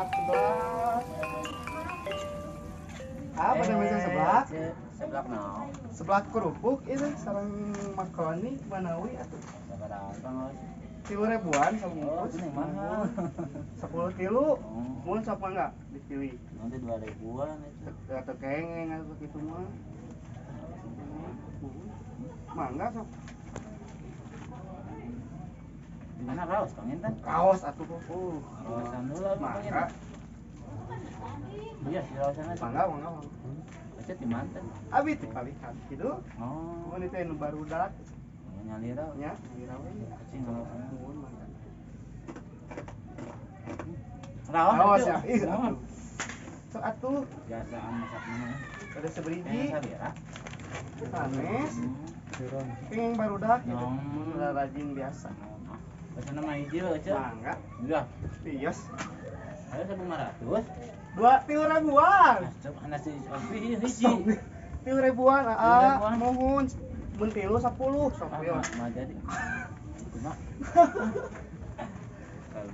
Seblak, seblak. Apa namanya seblak? Seblak naon? Seblak kerupuk itu sareng makaroni manawi atuh. Sabaraha Kang? 3 ribuan sabungkus. Oh, mahal. 10 kilo. Mun sok mangga dipilih. Nanti 2 ribuan itu. Atau kengeng atau gitu mah. Mangga sok. Gimana raos Kang Intan? Kaos atuh. Raosan dulu atuh Kang Mangga. Intan. Iya, si raosan aja. Mangga, mangga, mangga. Aja di mantan. Abi teh palihan kitu. Oh. Mun itu anu barudak Nyalira. Nya, nyalira we. Kecing kalau. Nuhun mangga. Raos Raos itu. ya. Ih, Mohon. atuh. Sok atuh, Jasaan masak mana? Ada seberiji. Kayaknya sabira. Sanes. Pengen barudak gitu. Oh. Mun udah rajin biasa. Bahasa nama hiji we, Cek. Mangga. Udah. Tios. Ayo 1.500. Dua 3 ribuan. Coba nasi kopi hiji. 3 ribuan, Tilu aa, ribuan. Mohon. Mun tilu 10 sok Ah, yo. mah jadi. Cuma.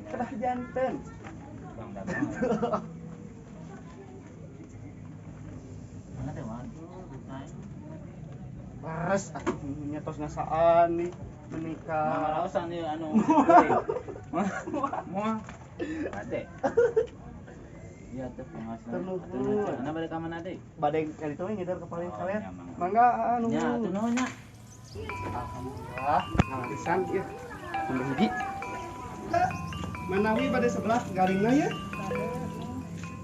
Kedah janten. Bang dagang. Mana teh waduh, naik. Leres atuh nya tos ngasaan nih Mah menikah. raosan ieu anu. Moal. Ade. Iya tuh penghasilan. Nuhun. Atuh balik ka mana deui? Bade kali itu ngider ke paling Oh, kalian. iya, mangga. Mangga aa Nya nuhun. atuh nuhun nya. Alhamdulillah, ngalisan ieu. Mun hiji. Manawi bade sebelah garingna ya.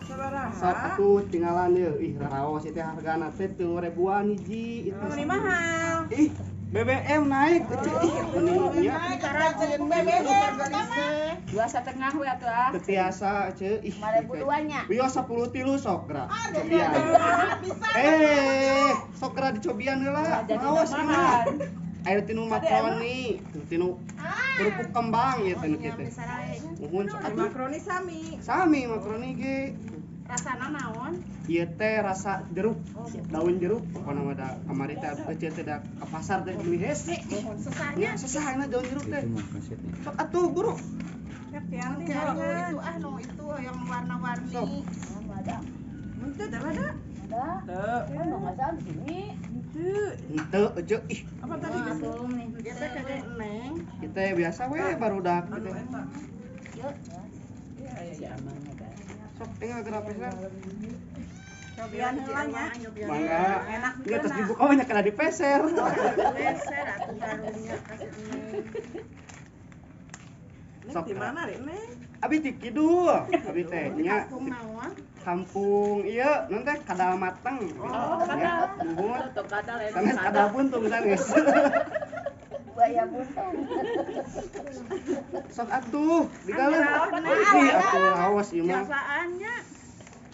Sabaraha? Sok atuh tinggalan ye. Ih, raraos ieu teh hargana teh 3 ribuan hiji. Itu Ini mahal. Ih, BBM naik ece ih mending nya Rajin BBM 2,5 we atuh ah. teu tiasa ece ih. 5 ribu nya. Wios 10 tilu sok geura. Cobian. Bisa. Eh, sok geura dicobian heula. Jadi Raos ieu mah. mahal. Air tinu makaroni, tinu kerupuk kembang ya tinu kitu. Nuhun sok atuh. Makaroni sami. Sami makaroni ge. Rasana naon? Ieu teh rasa jeruk, daun jeruk. Pokona mah da kamari teh ece teh da ka pasar teh meuli hese. Sesahnya. Nya sesahna daun jeruk teh. Sok atuh buru. Itu ah nu itu yang warna-warni. Sok. Ada. Itu ada. Ada. Kan nggak salah di sini. Itu. Henteu ece ih. Apa tadi? Belum nih. Kita kayak neng. Kita biasa we barudak Anu gitu. eta. Yuk. Iya, Si amangnya kan. Sok tinggal geura peser. Cobian heula nya. Mangga. Enak Nya terus dibuka mah nya kena dipeser. Peser atuh karunya kasih neng. Neng Sok, di mana deh neng? Abi ti kidul, abi teh nya Kampung naon? Kampung ieu non teh Kadal Mateng. Oh, Nya, kadal. nuhun. Tuh kadal ya. Sanes kadal buntung sanes. Buaya buntung. Sok atuh, digaleun. Ih, atuh raos ieu mah. Biasaannya.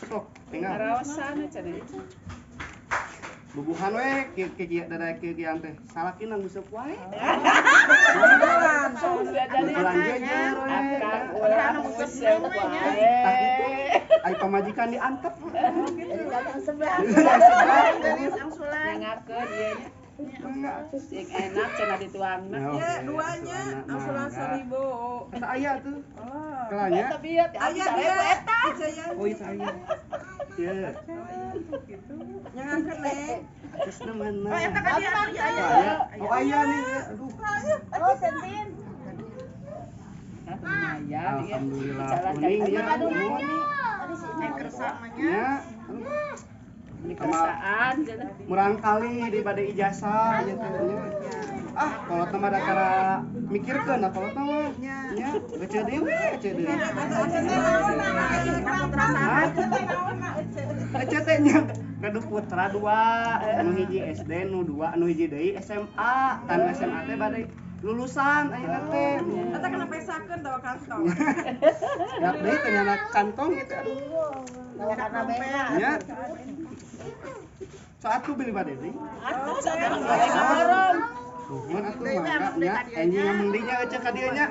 Sok tinggal. Raosan cenah. Bubuhan we kieu kieu dada kieu kieu teh. Salakina nguseup wae. Jadi Bulan jejer we. akang ulah nguseup wae. Tah itu ai pamajikan diantep. Jadi datang sebelah. Dari angsulan. Nyangakeun ieu nya. Mangga. Sing enak cenah dituangna. Nah, Ya, oke, duanya asuranna, angsulan mangga. 1.000. Eta aya tuh. Oh. Kelanya. Eta bieu teh Aya 1.000 dia eta. Jaya. Oh, itu aya. Ieu. Gitu. Nyangakeun neng. Terus mana? Oh, eta kan dia aya. Aya. Oh, aya nih. Aduh. Oh, sentin. Lumayan ya. Alhamdulillah. Jalan Kuning kaki. ya. Nuhun. Neng kersa mah nya. Ya. Aduh. Beli kersaan cenah. Murang kali di bade ijazah gitu nya. Ah, kalau teh mah da kara mikirkeun da kalau teh mah. Nya, ece deui we, ece deui. Ece teh nya gaduh putra dua, nu hiji SD, nu dua, nu hiji deui SMA. Tan SMA teh bade lulusan ayeuna teh. Eta kena pesakeun tawa kantong. Siap deui teh nyana kantong gitu aduh. Nya. So atuh beli bade deui. Atuh cenah ngaborong. Nuhun atuh mangga nya, enjing ngameng deui nya ece ka dieu nya.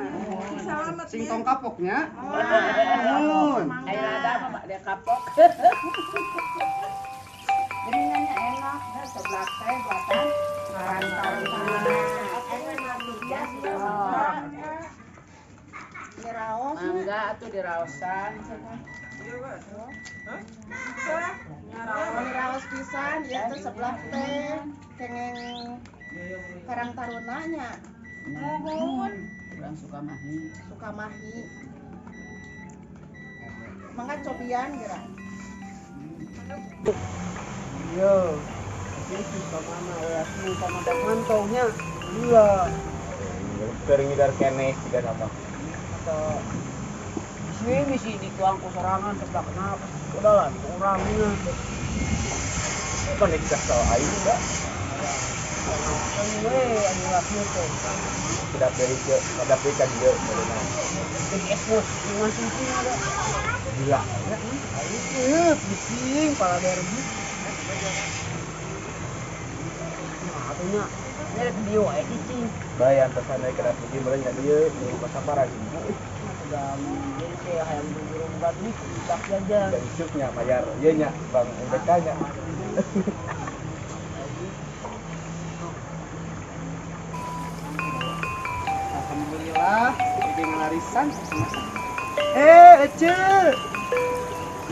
Salamet. Sing tong kapok nya. Nuhun. Ayo ada mah Pak, dia kapok. Geningannya enak, dah seblak teh buatan Oh. Mangga atuh diraosan cenah. Raos pisan ieu teh sebelah teh kengeng Karang Taruna nya. Muhun. Urang Sukamahi. Sukamahi. Mangga cobian geura. Iya. Itu sama we sama mantaunya. Iya. Keur ngidar keneh siga nama. Atau di sini dituang ku sorangan sebelah kenapa? Udah lah, orangnya. Kan dikasih tau aing enggak? We anu laki teh. Tidak dari ke, tidak dari kan dia berenang. Jadi ekspos dengan sungking ada. Gila. Aing pusing pala derby. Nah, atunya ini video wae cicing. Bayan pesan dari kedas mungkin boleh nggak dia di pasar ibu. Udah jadi kayak hayang buru batu tak aja. Dan isuknya bayar, iya nya bang MPK nya. Alhamdulillah, jadi ngelarisan. Ece.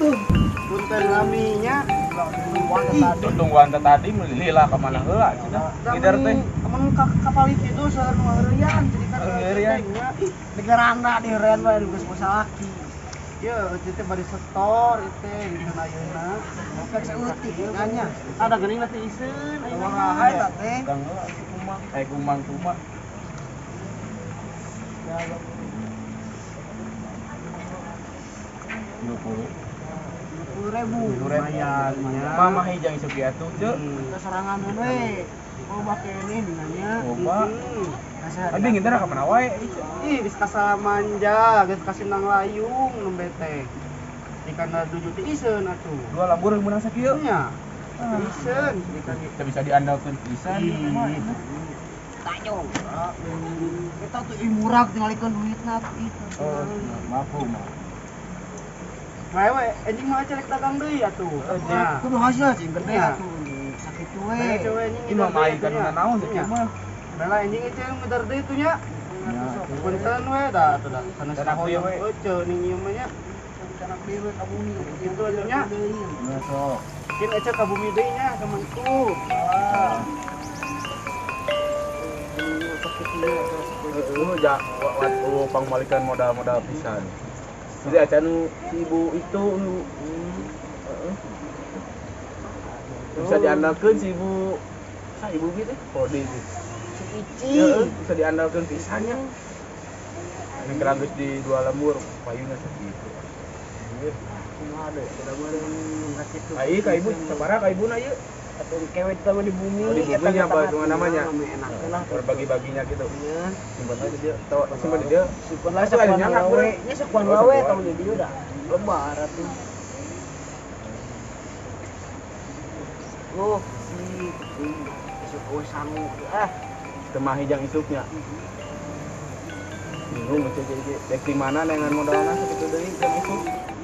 Tuh, punten laminya. Tungguan tadi melila ke mana heula cenah. Ngider teh. Amun kapal itu seueur nu heureyan jadi kan heureyan. Negarana di heureyan wae geus salaki. Ieu ece teh bari setor ieu dina ayeuna. Rek saeutik nanya. Ada geuning teh iseun ayeuna Wah, eta teh. Kang heula kumang. Kumang kumang. Dua ribu lumayan. Mama hijang isuk atuh ceu. Serangan we. Loba keneh dinanya. Loba. Abi nginter ka mana wae? Ih, geus kasalamanja, geus ka Sindang Layung nembe teh. Ikan 7 teh iseun atuh. Dua lambur meunang sakieu. Nya. Iseun ikan teu bisa diandalkeun pisan. Tanyong. Eta tuh murah tingalikeun duitna tuh itu. Oh, mampu mah. Bae we, anjing mah celek dagang deui atuh. Nya. Kudu hasil cing gede atuh. Sakitu we. Ieu mah main kan naon sakieu mah. Bela anjing ieu ngedar deui tuh nya. Punten we da atuh da. Sanes hoyong euceu ning ieu mah nya. Canak deui we ka bumi. Kitu atuh nya. Nya sok. Kin ece ka bumi deui nya Assalamualaikum. Itu ja waktu pangmalikan modal-modal pisan. Jadi acan si ibu itu nu bisa diandalkeun si ibu sa ibu gitu kode itu. Si Ici bisa diandalkeun pisannya. Ini kerang geus di dua lembur payuna sakitu. Kumaha deui da meureun sakitu. Ai ka ibu sabaraha ka ibuna ieu? Atau kewet sama di bumi. Oh, di bumi nya apa itu namanya? Enak lah berbagi-baginya gitu. Iya. Simpan aja dia. Tahu simpan di dia. Simpan lah sakuan wae. Nya sakuan wae tong di dieu dah. Lebar atuh. Oh, si isuk eueuh sangu ah. Teu mah hijang isuknya. Bingung cek di mana dengan modalna sakitu deui jang isuk.